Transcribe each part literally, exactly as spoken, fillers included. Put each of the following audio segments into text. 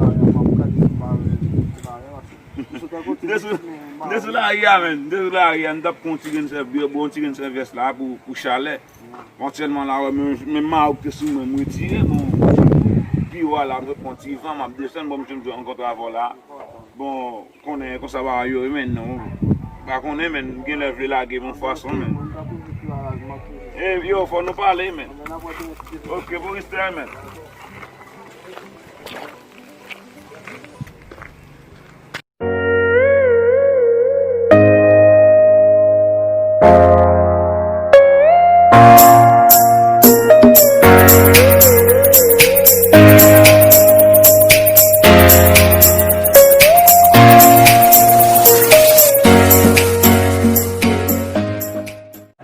la, m ap gade si m pa wè, si m pa wè, paske m sot an kontinye, men m pa wè. M te sou lari a, menn. M te sou lari a, m t ap pran yon ti grenn sèv, bwè yon ti grenn sèvyès la pou, pou chalè. Evantyèlman la, wè, men, men mayo k te sou mwen, m retire, bon, pi wo a la, m sot pran ti van, m ap desann, bon, m jwenn rankontre avè w la. Bon, konnen konsa bagay yo ye, menn, non. Pa konnen, menn, m genlè vle lage m yon fason, menn. E, yo, fò nou pale, menn. Ok, bon, respè, menn.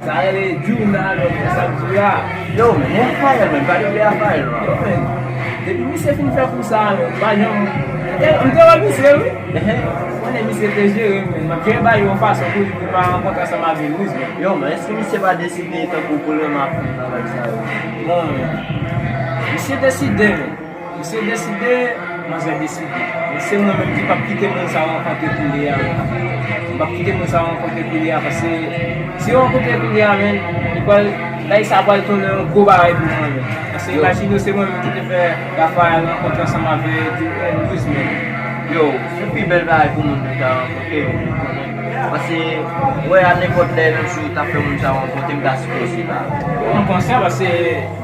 Sa rele Djouna, menn, sa m di w la. Yo, men Raphaël, menn, pa rele Raphaël, non. Yo, menn, depi misye fin fè kou sa, menn, m pa janm, m te, m te wè misye, wi. Ou konnen misye te jere m, menn. M ap jere bagay yo yon fason pou li, pou li pa rankontre ansanm avè Louis, menn. Yo, men èske misye pa deside tankou pou l renmen ap fè bagay sa yo? Bon, menn, misye deside, menn. Misye deside, manzè deside. Men se mwen menm ki p ap kite moun sa rankontre koulye a, menn. M p ap kite moun sa rankontre koulye a, paske si yo rankontre koulye a, menn, li pral, bagay sa pral tounen yon gwo bagay pou mwen, menn. Paske imajine w, se mwen menm ki te fè Raphaël rankontre ansanm avè, eh, Louis, menn. Yo, se pi bèl bagay pou moun nou ta rankontre, menn, ou konnen. Paske, wè, a nenpòt lè, menm si w ta fè moun sa rankontre, m ta sipoze la. M konsa, paske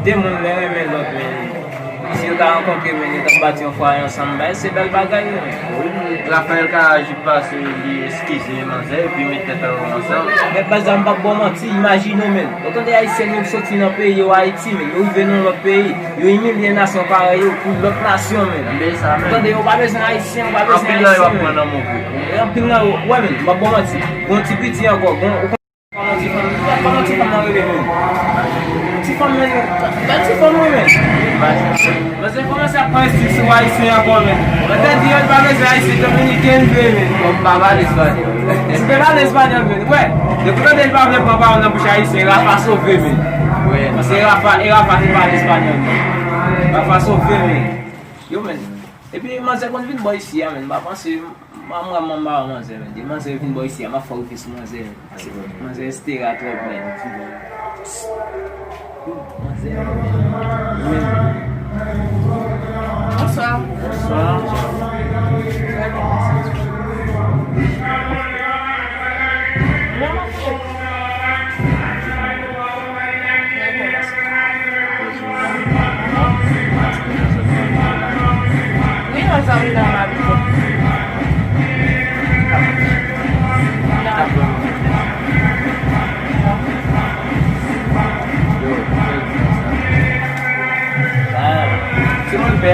de moun lè renmen lòt, menn. Si yo ta rankontre, menn, yo t ap bati yon fwaye ansanm, bay, se bèl bagay, wi. Wi, Raphaël ka aji pase li eskize manzè, epi met tèt ansanm. Men baz la, m p ap ba w manti, imajine w, menn. Ou tande Ayisyen yo soti nan peyi yo, Ayiti, menn, yo rive nan lòt peyi, yo imilye nasyon parèy yo pou lòt nasyon, menn. Tande sa, menn. Ou tande, yo pa bezwen Ayisyen, yo pa bezwen Ayisyen, menn. Anpil nan yo ap pran nan move kou. E anpil nan yo, wè, menn, m p ap ba w manti. Gon ti piti ankò, gon, Kòman ti fanm, kòman ti fanm nan rele menm? Ti fanm menm, bèl ti fanm wi menm. Manzè kòmanse ap pran estil sou Ayisyen ankò menm. Mwen te di yo li pa bezwen Ayisyen, Dominiken li vle menm. Bon, m pa pale espanyòl. Si te pale espanyòl menm, wè. Depi w tande li pa vle pran pawòl nan bouch Ayisyen, Rafa sove menm. Paske Rafa, e Rafa ki pale espanyòl menm. Rafa sove menm. Yo menm. Epi manzè konn vin bò isi a menm, m pa panse. Mwen, mwen, mwen, mwen, manzè, men. Depi manzè vin bò isi a, m ap fè w rive sou manzè, men. Manzè estera twòp, men. Manzè, men. Bonswa. Bonswa.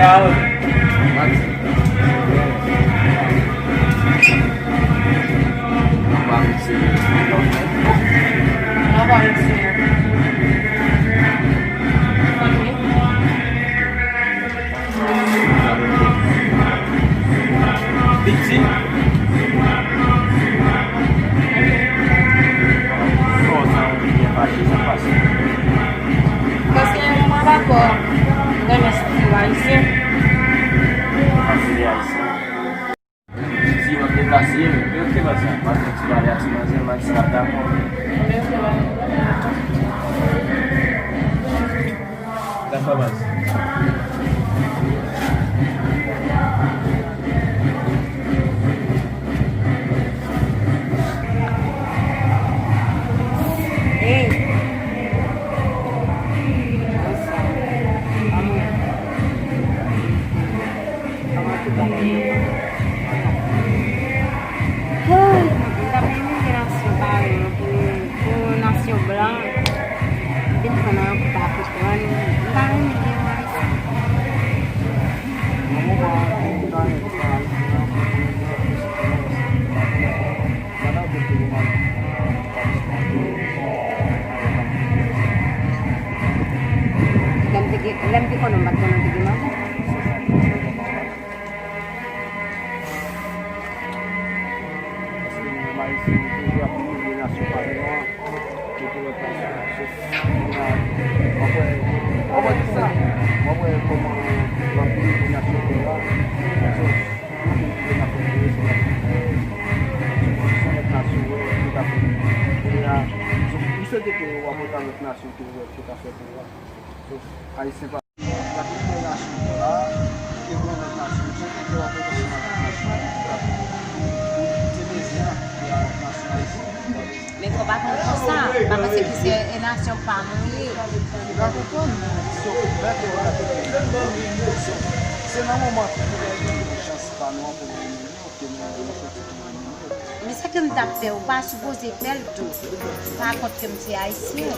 Mati. Mwen pa mikse. Mwen pa mikse. Ok. Piti. Kò sa ou byen fache, sa pase. Paske mwen pa twò renmen stil ayisyen. Pase de ayisyen. Piti, w ap deplase, men. Men ok, baz. M ap fè ti pale ak ti manzè, m a di si l ap dakò. Dakò, baz. Hey. Kòman tout bagay yo? Hey, m t ap imilye nasyon parèy mwen pou, pou nasyon blan. M vin pran nan yon kout a kout rann. M pa renmen gen yon ayisyen. Nan moman an, tout ayisyen an, Lè m te gen, lè m te konnen, m pa t konnen te gen manzè. Paske nou menm Ayisyen, nou toujou ap imilye nasyon pa nou an. Nou te wè konsa. Kounye a, w ap wè, w ap wè kisa? W ap wè kòman w ap imilye nasyon pa w la. Kote w te fè pou w la. So, Ayisyen pa. Y ap fè nasyon pou w la, ki te granmèt nasyon, ki te wè pwofesyonèl nasyon, ki te wè pwofesyonèl nasyon, ki te bezwen, ki a nasyon Ayisyen. Men fò pa konn konsa, pa panse ke se e nasyon pa nou ye. Ou ka konprann, se lè ke w ap, se nan moman ke nou gen chans pa nou an pou nou imilye w, ke nou, nou soti pou nou imilye w. Men sa ke m t ap fè, ou pa sipoze fè l tou. Pa kont ke m se ayisyen,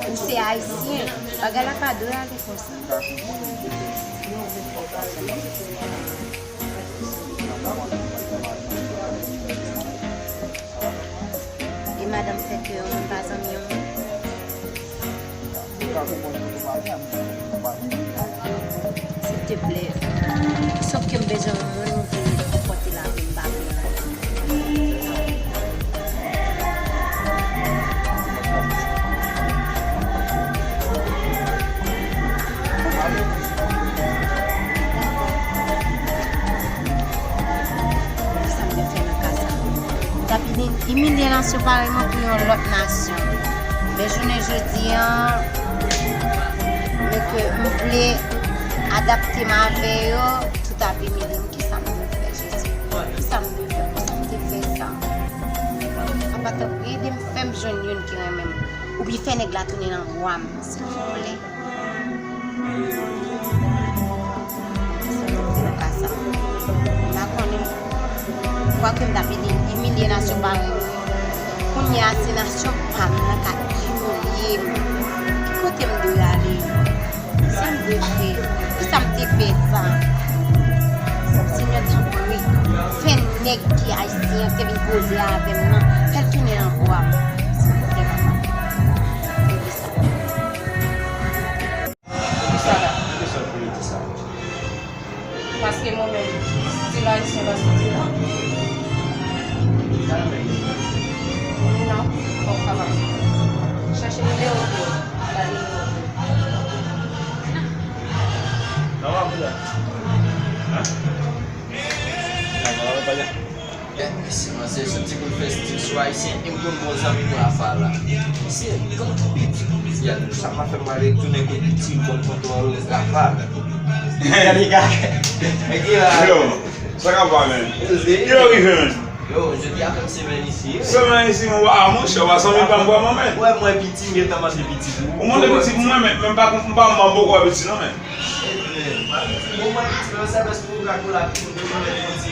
ou se ayisyen. Bagay la pa dwe ale konsa. E madanm fè ke yon moun pa zanmi yon moun. Silteplè, sòf ke m bezwen yon moun pou konpòte lavi m, m pa vle anyen. Kisa m te fè nan ka sa? M t ap imilye nasyon parèy mwen pou yon lòt nasyon. Men jounen jodi an, men ke m vle adapte m avè yo, tout ap imilye m. Kisa m dwe fè, Jezi? Kisa m dwe fè? Kisa m te fè sa? Papa, tanpri, ede m, fè m jwenn youn ki renmen m. Oubyen fè nèg la tounen nan bwa m, silvouplè. Sa m te fè nan ka sa. M pa konnen. Kwake m t ap imilye nasyon parèy mwen. Kounye a, se nasyon pa m nan k ap imilye m. Ki kote m dwe ale? Sa m dwe fè? Kisa m te fè sa? Senyè tanpri, fè nèg ki ayisyen an te vin koze avè m nan, fè l tounen nan bwa m. Silvouplè, papa. Poukisa la? Poukisa w vle di sa? Paske mwen menm, stil ayisyen pa stil la. Ki ka nan men li? Non, fòk pa pase. Chèche nimewo pou ou. Ba nimewo pou ou. Non, w ap la. Hein? Non, non, non, pa la. Gad mesye, manzè soti pou l fè stil sou ayisyen, e m konn bon zanmi pou Rafa la. Mesye, kòman tou piti pou mesye a toujou sa pa fè m ale tounen kote ti konn kontwòl Rafa. Gade, gade. Yo, sa k ap pa, men? Yo, rive, men. Yo, jodi a fè m semèn isi. Semèn isi, mwen, a, monchè, w pa sanble pa m vrèman, men. Wè, mwen piti, m gentan manje piti tou. Ou manje piti pou mwen, men, men m pa, m pa, m pa poko wè piti, non, men.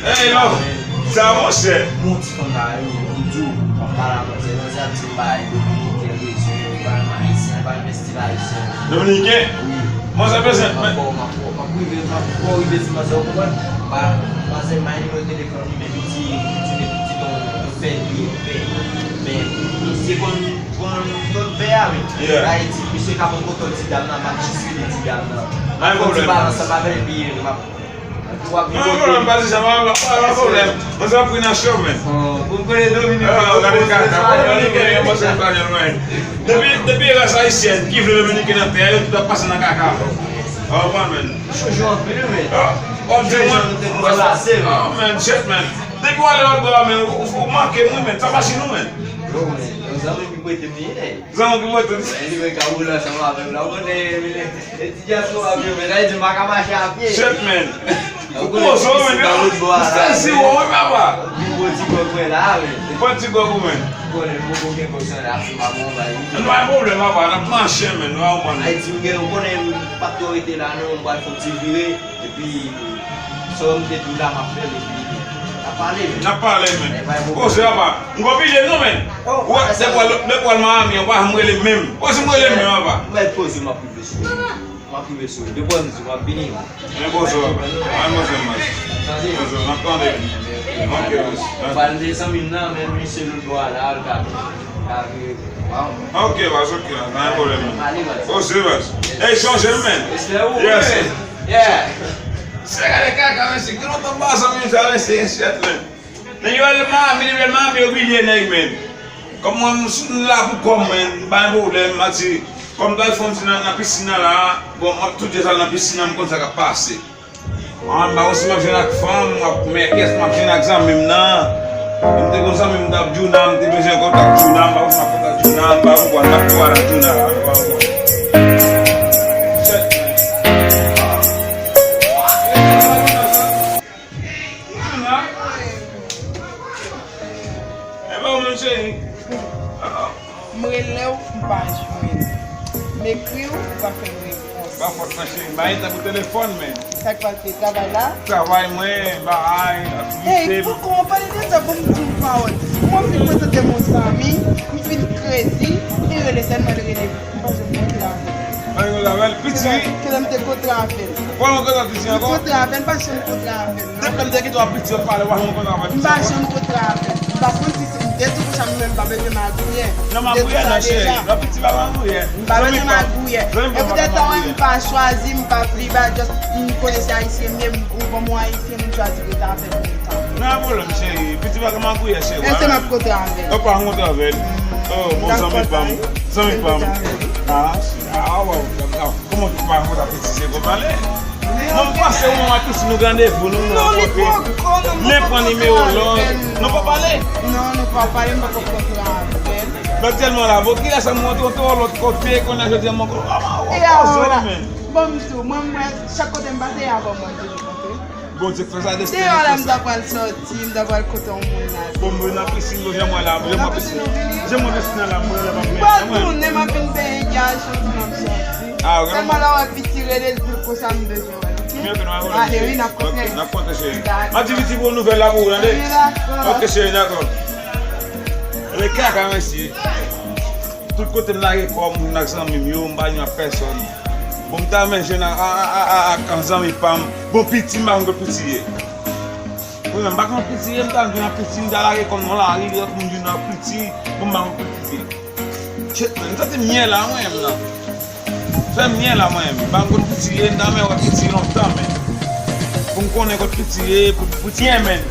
Ey, non, sa, monchè. Yon ti fanm la, yo, m di w, m ap pale a manzè, manzè ap di m bagay dominiken, rezon, yo, pa ayisyen, pa menm estil ayisyen. Dominiken? Wi. Manzè bezwen, men. Rive, m ap poko rive sou manzè, ou konprann? Pa, manzè bay nimewo telefòn li, men li di, li di, li di non, fè li, fè li. Men, misye konn, konn lòt bè a, wi. Yeah. Sa vle di, misye ka pran kontak ti dam nan, m ap jis rele ti dam nan. M ap fè yon ti pale ansanm avè l, epi m ap, epi w ap vin kote m. Non, non, non, pa di sa, pa, pa, pa, pa pwoblèm. Mwen, sa ap ri nan cho, men. Bon, pou m konnen Dominik, ah, gade kaka, Dominiken, yo panse espanyòl, men. Depi, depi ras ayisyèn ki vle Dominiken nan tè a, yo tout ap pase nan kaka. Ou konprann, men. Chonje anpil, men. Ah, w ap di mwen. Ah, men, shit, men. Depi w ale lòt bò a, men, ou, ou manke m, wi, men. Sa pa chini w, men. Yo, men, yon zanmi ki prete m li, men. Zanmi ki prete m li. Li, men, ka woule ansanm avè m la. Ou konnen, men, e ti dyaspora, men, men, sa vle di m pa ka mache a pye. Shit, men. Ou poze w, men. Ou sezi w, wi, papa. Vin pran ti kòk mwen la, men. Pran ti kòk ou, men. Ou konnen, m poko gen kòk sa la, m pa bon bay. Nou pa gen pwoblèm, papa. N ap mache, men. Nou pa konprann. Ayiti, m gen, ou konnen, m p ap twò rete la, non. M pral fè yon ti vire. Epi, sa w m te di w la, m ap fè l, epi n ap pale, men. N ap pale, men. Poze, papa. M konn pile nou, men. Ou wè, depi w al, depi w al Miami, ou pa janm rele m menm. Poze, m rele m menm, papa. Mwen poze, m ap rive sou ou. M ap rive sou ou. Depi w di m ap vini. Men poze, papa. Mwen poze, mwen. Poze, m ap tande. Ok, baz. Pale de zanmi m nan, men misye lòt bò a la, l ka, ka vire. Ok, baz, ok, pa gen pwoblèm. Poze, baz. Ey, chonje m, men. Yes. Yeah. Se gade kaka, mesye. Gen lontan m pa zanmi m sa, mesye, shit, men. Nèg yo al Miami, depi al Miami, yo bliye nèg, men. Kòm mwen, m sou la pou kò m, men. M pa gen pwoblèm, m ap di, kòm m t al fè yon ti nan, nan pisin nan la, bon, m ap tou djaz al nan pisin nan, m konn sa k ap pase. An, m pa konn si m ap jwenn ak fanm, m ap mèkès, m ap jwenn ak zanmi m nan. M te gon zanmi m t ap Djouna, m te bezwen kontak Djouna, m pa konn si m ap kontak Djouna, m pa konprann, m ap tou al ak Djouna la, m pa konprann. Djouna? E pa ou menm, cheri? M rele w, m pa jwenn. M ekri w, ou pa fè m repons. Pa fòt mwen, cheri. M pa gen tan pou telefòn, men. Sa k pase? Travay la? Travay mwen, bagay, aktivite. Ey, poko, pale de sa, ban m di w pawòl. Mwen fin prezante m yon zanmi, m fin kredi, li rele sèlman, li rele m. M pa janm kontre avè l. Pa janm kontre avè l? Piti? Kè lè m te kontre avè l. Ou pa janm kontre avè piti ankò? M kontre avè l, m pa janm kontre avè l. Depi lè m te kite w ap piti, w ap pale, w pa janm kontre avè piti ankò? M pa janm kontre avè l. M pa konn si se, m te di konsa, m menm pa bezwen magouyen. Non, magouyen non, cheri. Non, piti pa magouyen. M pa bezwen magouyen. E poutèt sa, m pa chwazi, m pa vle, ba, just, m konnen se ayisyen m ye, m, ou ban m yon ayisyen, m chwazi rete avè l pou letan. Non, pwoblèm, cheri. Piti pa ka magouyen, cheri. Èske m ap kontre avè l? Ou pa kontre avè l. Oh, bon, zanmi pa m. Zanmi pa m. Ah, ah, waw, waw. Kòman ou pa konn sa piti se gon pale? Mwen, m panse ou menm ak piti nou gen randevou, nou, nou rankontre. Men pran nimewo lòt. Nou pa pale? Non, nou pa pale, m poko kontre avè l. Aktyèlman la, bon, kilès sa m rankontre w lòt kote, kounye a jodi a m rankontre w. E a la, bon, m di w, mwen, mwen, chak kote m pase, e avè w mwen toujou kontre. Bondye k fè sa, desten. Deyò la, m ta pral sòti, m ta pral kote yon moun la. Bon, mwen nan pisin, mwen, jan mwen la, jan mwen pisin. Jan mwen pisin la, mwen la, mwen. M pral tounen, m ap vin benyen, gason, m ap sòti. Ah, vrèman? Sèlman lè w wè piti rele l, di l konsa m bezwen wè l, ok? Men, ok, nou va ale, wi, n ap kontre. Ok, n ap kontre, cheri. Dakò. M ap di piti pou nouvèl la pou ou, tande? Wi, dakò. Ok, cheri, dakò. Reka, ka, mèsi. Tout kote m lage kò m, m ak zanmi m yo, m pa jwenn ak pèsòn. Bon, m ta renmen jwenn ak, ak, ak, ak, ak zanmi pa m. Bon, piti, m pa konn kot piti ye. Wi, men m pa konn kot piti ye, m ta renmen jwenn ak piti, m ta lage kò m nan lari, lòt moun jwenn ak piti. Bon, m pa konn kot piti ye. Shit, men, m santi m byen la, mwen menm nan. Fè m byen la, mwen menm. M pa konn kot piti ye, m ta renmen wè piti lontan, men. Pou m konnen kot piti ye, pou, pou piti ye, men.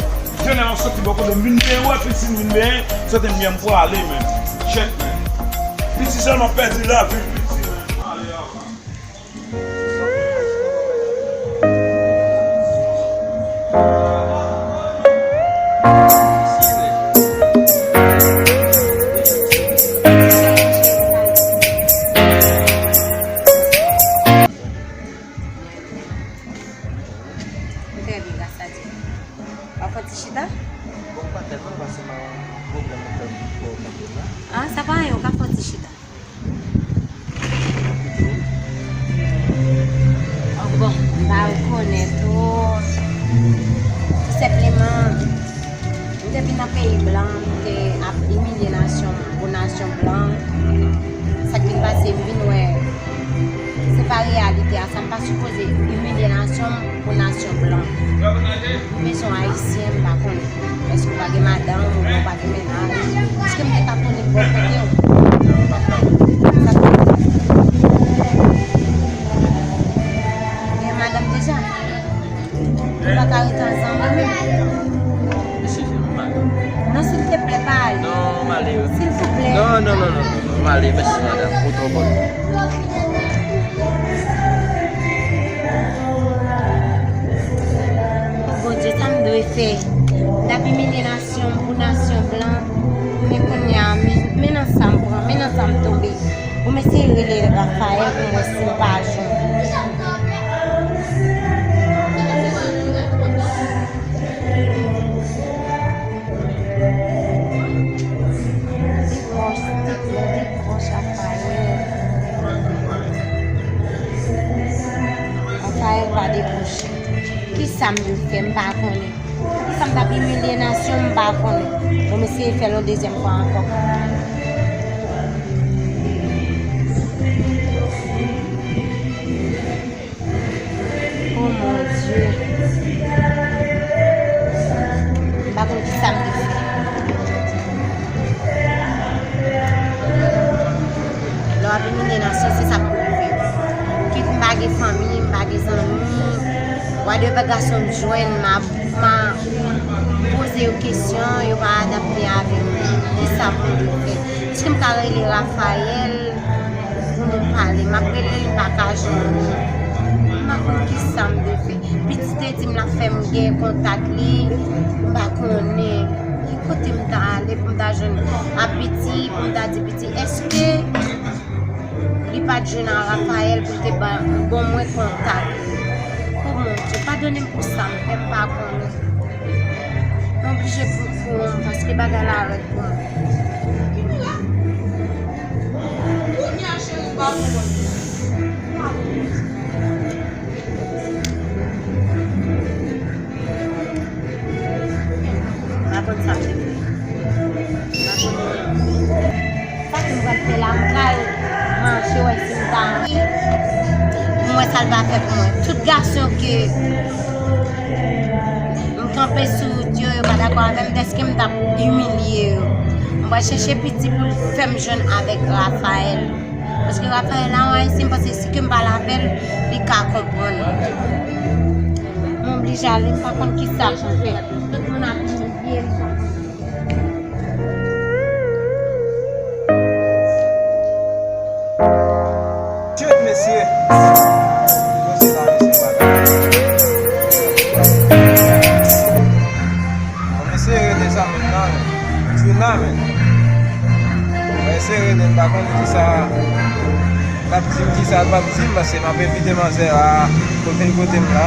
Jan lè m ap soti bò kote m vin benyen, wè piti m vin benyen, soti m byen m pwale, men. Shit, men. Piti sèlman pèdi lavi, piti, men. Ale, ale. Trè byen, gras a Dye. W ap fè ti chita? Bon, m pa tèlman, paske m gen yon pwoblèm mwen fè pou kanpe la. Ah, sa pa anyen, w ka fè ti chita. Ou bezwen ayisyen, m pa konnen. Èske w pa gen madanm oubyen w pa gen mennaj? Èske m te ka konnen bò kote w? Sa gen madanm deja? Ou pa ka rete an zanmi menm? Non, silteplè, pa ale. Non, m ale. Silvouplè. Non, non, non, non, non, non. M ale, mèsi, madanm. Ou twò bòn. O Bondye, sa m dwe fè? M t ap imilye nasyon m pou nasyon blan. Men kounye a, men, men nan sa m pran, men nan sa m tonbe. Bon, m eseye rele Raphaël pou m wè si m pa jwenn. Li pwòch, li pwòch Raphaël. Raphaël pa dekwoche. Kisa m dwe fè? M pa konnen. Poukisa m t ap imilye nasyon m, m pa konnen. Bon, m eseye fè l yon dezyèm fwa ankò. Oh mon Dieu. M pa konn kisa m te fè. Lè w ap imilye nasyon, se sa k pou rive. Kit m pa gen fanmi, m pa gen zanmi, whatever gason m jwenn, m a, m a poze yo kesyon, yo pa adapte avè m. Kisa pou m fè? Èske m ka rele Raphaël? Pou nou pale. M ap rele l, m pa ka jwenn li. M pa konn kisa m dwe fè. Pitit te di m l ap fè m gen kontak li. M pa konnen ki kote m ta ale pou m ta jwenn a Piti, pou m ta di Piti, èske li pa t jwenn a Raphaël pou l te ba, bon mwen kontak li? O Bondye, padone m pou sa m fè, m pa konnen. M oblije pou, pou, paske bagay la rèd pou mwen. M pa konn sa m te fè. M pa konn. Sa ke m pral fè la, m pral manje, wè si m ta anvi. M wè sa l va fè pou mwen. Tout gason ke m kanpe sou wout yo, yo pa dakò avè m, dèske m t ap imilye yo. M pral chèche Piti pou l fè m jwenn avèk Raphaël. Paske Raphaël la, yon ayisyen, m panse si ke m pale avè l, li ka konprann. M oblije ale, m pa konn kisa pou m fè. Tout moun ap imilye m. Shit, mesye. Mesye la, mesye, bagay. Bon, mesye, rele zanmi m nan, men. Juna, men. Mwen eseye rele, m pa konn kisa l ap di m, kisa l p ap di m, paske m ap envite manzè a pou l vin kote m la.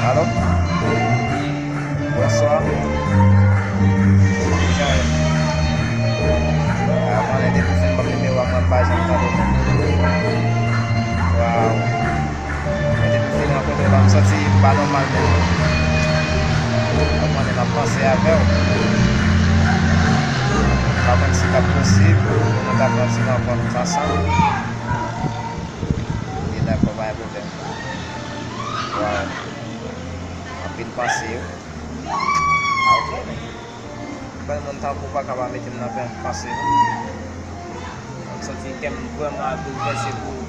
Alo? Bonswa. Kijan w ye? A, konnen depi w fin ban m nimewo a, mwen m pa janm tande w. Waw. Men depi m fin rankontre w la, m santi m pa nòmal menm. Ou konnen m ap panse avè w. M pa konn si t ap posib pou nou ta fè yon ti rankont ansanm. Li dakò, pa gen pwoblèm. Waw. Anpil panse yo. A, ok. Bèl moun tankou w pa ka pa mete m nan pen, panse m. M santi kè m vrèman ap boulvèse pou ou.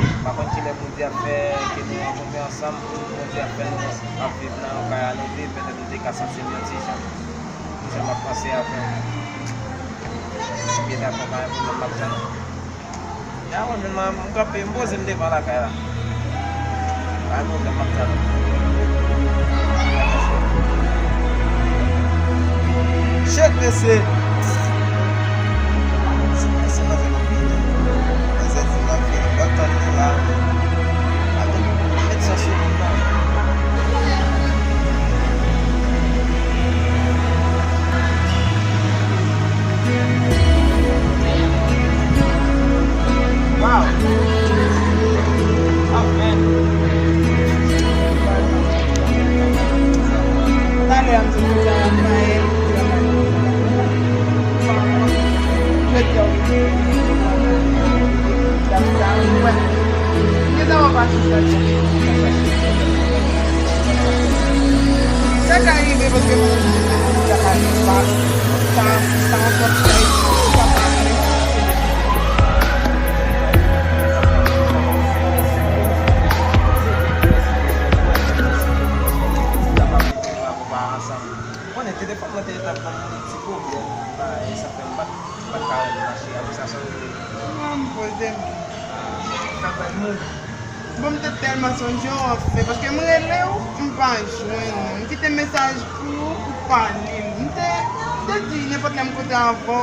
M pa konn kilè Bondye ap fè ke nou rankontre ansanm, Bondye ap fè nou ap viv nan yon kay a nou viv, petèt m te ka santi m yon ti jan. Kijan m ap panse avè w. Byen dakò, pa gen pwoblèm, m ap tann ou. Ya, mwen menm, m kanpe, m poze m devan lakay la. Pa gen pwoblèm, m ap tann ou. Shit, mesye! Se, se manzè m ap vini. Manzè di m l ap vini, m ap tann li la. Atann, met sa sou moun nan. Wow. Oh, man. Talè a m te kontan Raphaël. Jodi a, wi. Jodi a, wi. Sa ka rive paske moun sa pa, sa, sa yon sòt chay, sa pa vle. Ou konnen telefòn mwen te t ap ban m ti pwoblèm, bagay sa fè m pa t, m pa t ka rele mache. Apre sa, sa rele. Non, m poze m. Ah, sa fè m. Bon, m te tèlman sonje w anfen, paske m rele w, m pa jwenn ou. M kite mesaj pou ou, ou pa li l. M te, m te di nenpòt lè m kontre avè w,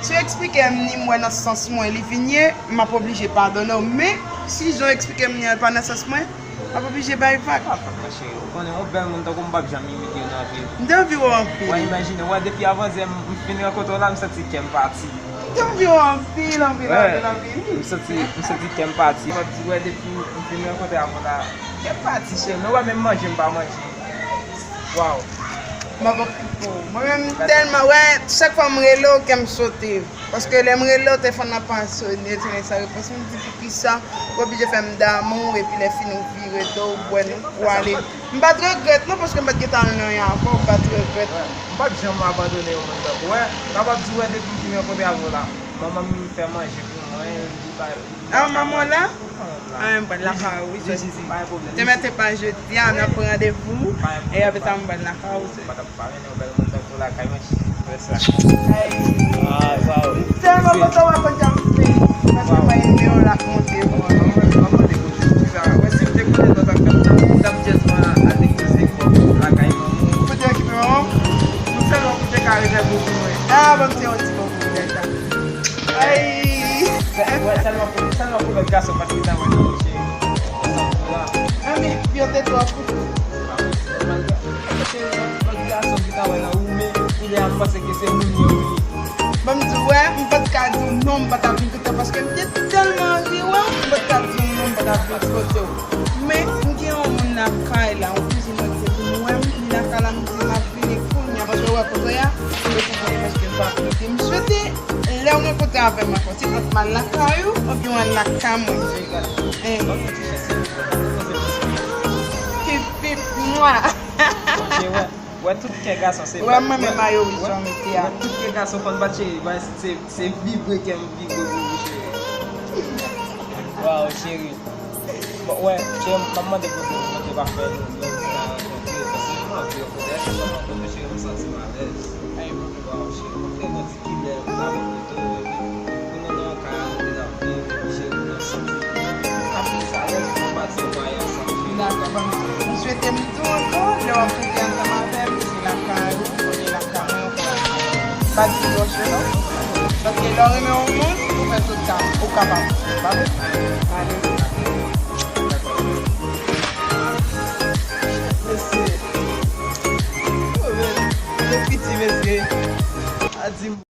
si w eksplike m ni m wè nan sans mwen li vin ye, m ap oblije padone w. Men, si jan w eksplike m ni an pa nan sans mwen, m ap oblije bay vag. Ah, fòk mwen cheri, ou konnen yon bèl moun tankou m p ap janm imite w nan vi m. M te anvi wè w anpil. Wè, imajine, wè, depi avanzè m, m fin rankontre w la, m santi kè m pati. M te anvi wè w anpil, anpil, anpil, anpil. M santi, m santi kè m pati. M ap di, wè, depi m fin rankontre avè w la, kè m pati, cheri. Men wè, menm manje m pa manje. Waw. M ap anpil pou ou. Mwen menm, m tèlman, wè, chak fwa m rele w, kè m sote. Paske lè m rele w, telefòn nan pa sone, se nèg sa repons. M di, poukisa ou oblije fè m damou, epi lè fini ou vire do, ou bwè nou, ou ale. M pa t regrèt non, paske m pa t gentan al nan yon afè, m pa t regrèt. M p ap janm abandone yon moun tankou w. Wè, m kapab di w, wè, depi m fin rankontre avè w la, manman m fè manje pou mwen, li bay. Ah, manman w la? Ah, m pral lakay ou, wi, sè. Te mete pa jodi a, n ap pran randevou, e apre sa, m pral lakay ou, sè. Pa renmen yon bèl moun tankou lakay mwen, frè sa. Ah, sa w. M tèlman kontan wè kote w ap fè. Paske mwen renmen w la monte, mwen. Mwen, mwen, mwen te kote w, sa. Mwen, si m te konnen sa t ap fèt, m t ap just al depoze kòb lakay manman w. Kote w okipe manman w? M sèlman pou te ka rezève pou mwen. Ah, bon, m se yon ti bon pou mwen, sa. Ay! Wè, sèlman pou, sèlman pou lòt gason pa t gentan wè nan mouche. Ansanm pou la. Anben, yo te twòp. Lòt gason ki ta wè nan ou, men kounye a m panse ke se moun yo wi. Bon, m di w, wè, m pa t ka di w non, m pa t ap vin kote w, paske m te tèlman anvi wè w, m pa t ka di w non, m pa t ap vin kote w. Men, m gen yon moun lakay la, yon kouzin mwen ki te vin wè m, li lakay la, m di l m ap vini kounye a, paske w wè kote a, m te konnen paske m pa vini. M swete, lè w rankontre avè m ankò, se ant m al lakay ou, oubyen w al lakay mwen. Hein. Pip, pip, mwa. Wè, tout kè gason se bat. Wè, mwen menm mayo wi, jan mete a. Wè, tout kè gason konn bat, cheri. Wè, se, se vibre kè m vibre pou ou, cheri. Waw, cheri. Bon, wè, cheri, m ap mande pou nou, mande pa fè nou, nou ta rankontre, paske m anvi rankontre. Èske m rankontre, cheri, m santi m alèz. Waw, cheri, m ap fè nou di kilè m ta rankontre w, epi pou nou nan yon kay a nou te ap viv, cheri, m santi m ap plis alèz pou nou pati vwaye ansanm, cheri. Dakò, ban m, m swete m di w ankò, lè w ap rete ansanm avè m, se lakay ou, kote lakay mwen, ou konn. Pa di m lòche non. Paske lè w renmen yon moun, ou fè tout sa ou kapab. Pa vre? Ale. Mesye. Oh, men, men piti, mesye. A di m.